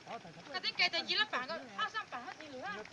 Koj tib ke tes ci lab pam, ob xab pam hab tis lwm hab.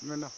Noj noj.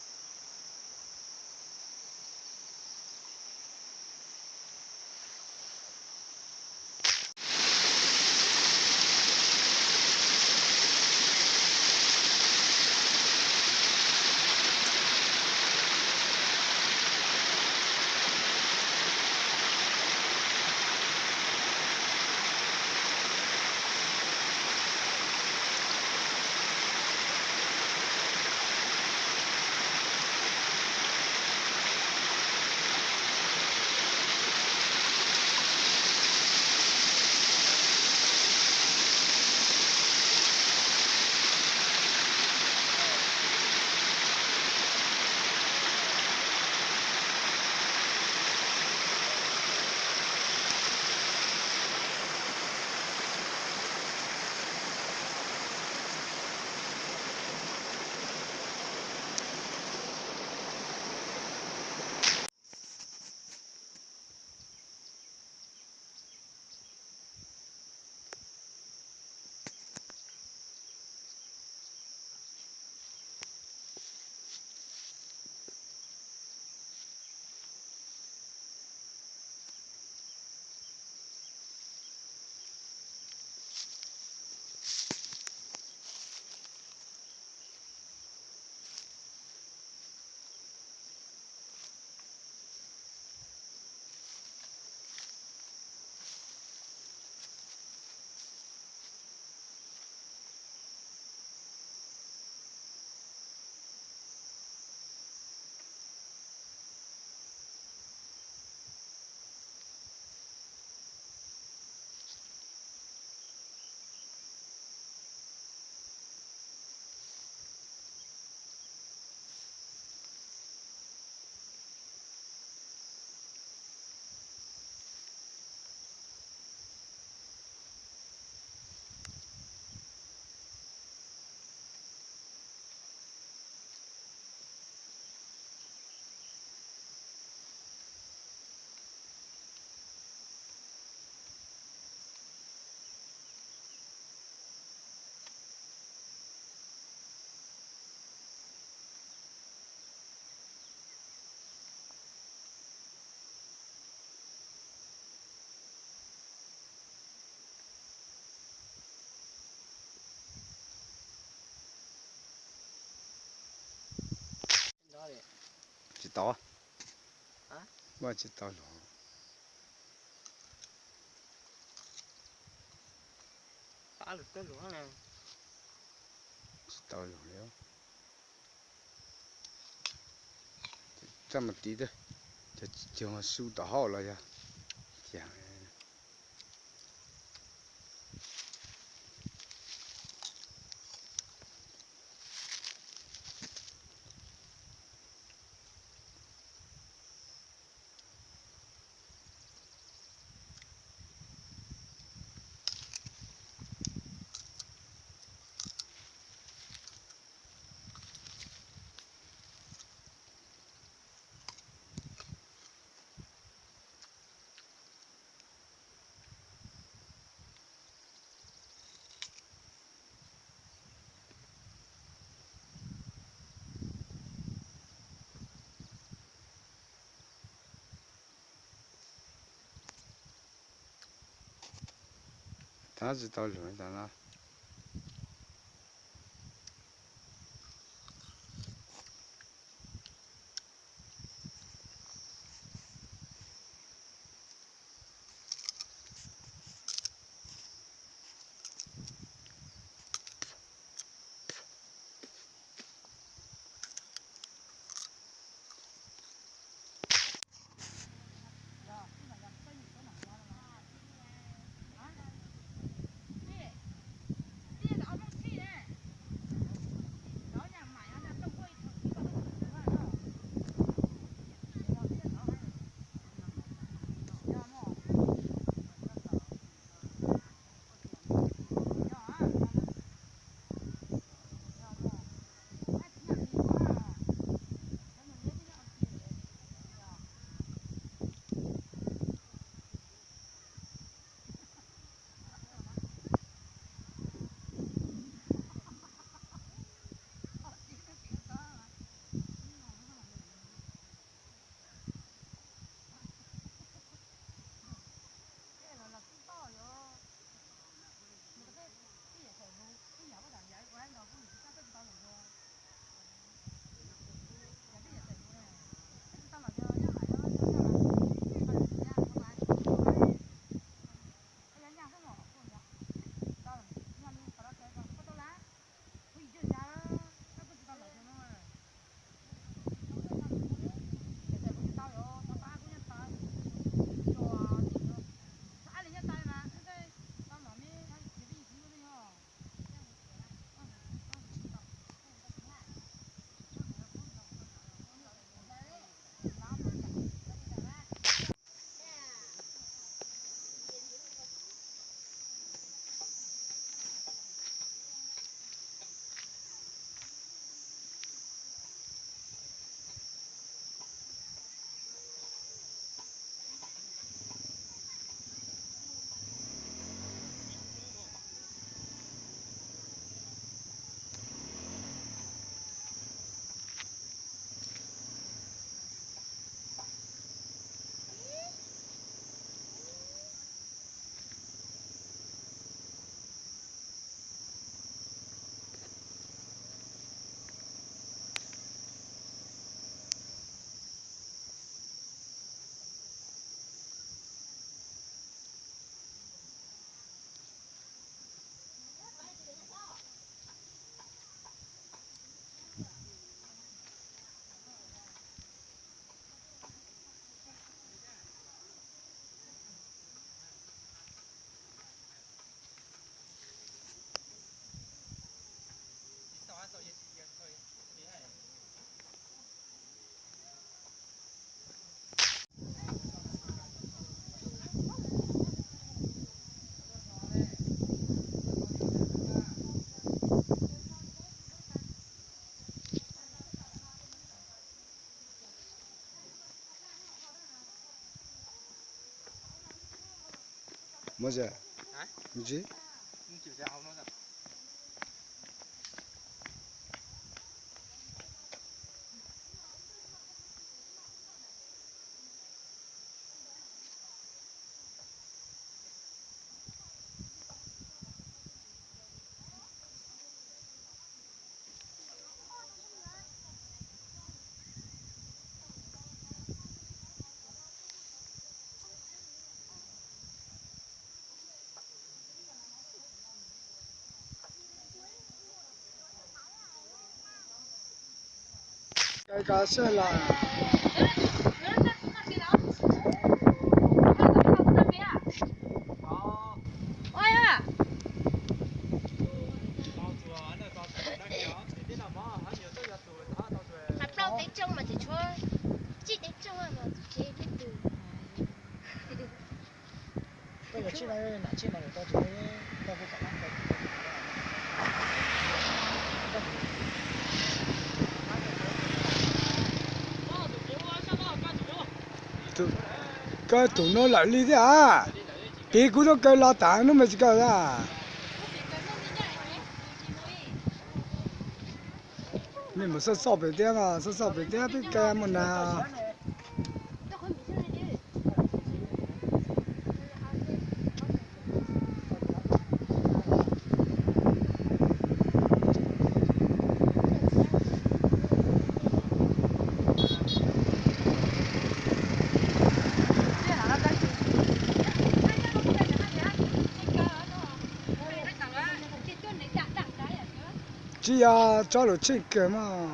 Tod, muaj tsis tau luag. Tsis tau luag li. Txaj mus tiv, cov cog su tom hauj los yog tiag. Tab tsis tau luag tas no. Muaj ze, ntsis. Koj sawv los. Plaub teb rooj mas tseem tshuav tsib teb rooj mas tsev leej twg. Kaw tus no lawm li thiab a. Piv kuv tub kaw los tas hnub me tsis kaw a. Nej mus xauj xauj pem thiab, xauj xauj pem thiab peb kaw mus na. Tsis yog tso lus tsheej kawg mog.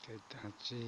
Kev tag tsi.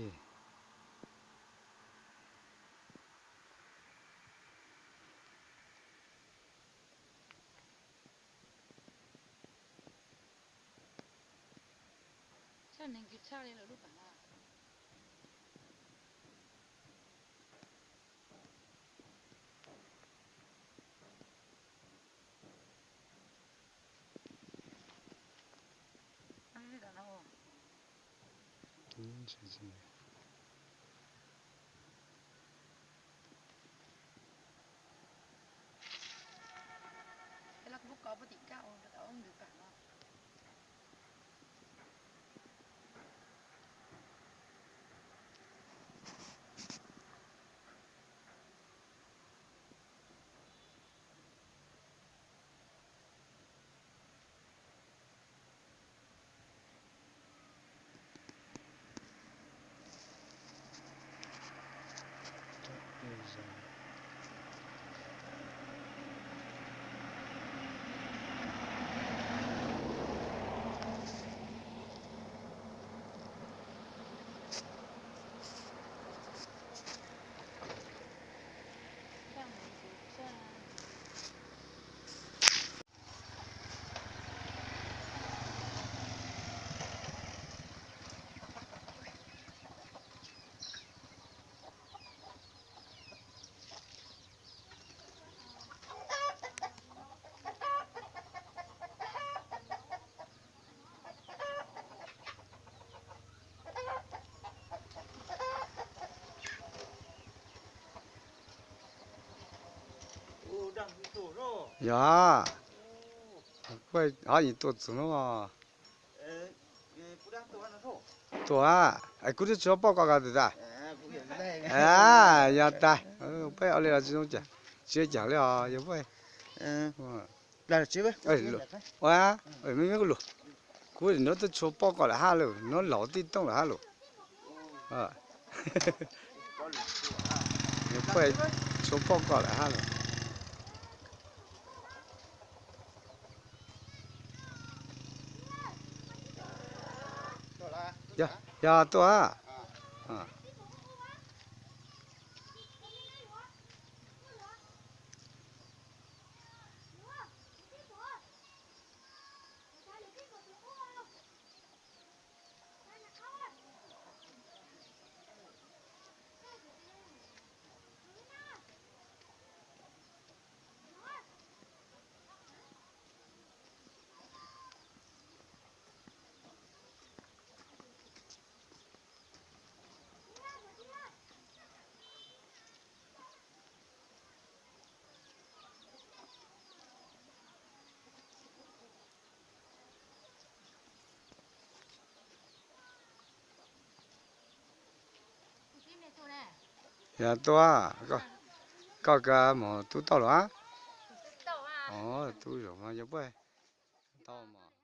Yog, ho yim tuaj txug no. Tuaj, kuv twb tsis pom koj koj twb tas. Yog tas, peb ua li los tsis zoo cas, tsis ua cas li os yog peb. Ua, me me kuv lug, kuv no twb tsis pom koj lawm hab lug, no laug tij tooj lawm hab lug. Tsis pom koj lawm hab lug. Yog, yog tuaj. Yog tuaj, koj ka mus tub tauj los a? Tub zaum mas yog puaj tau mas.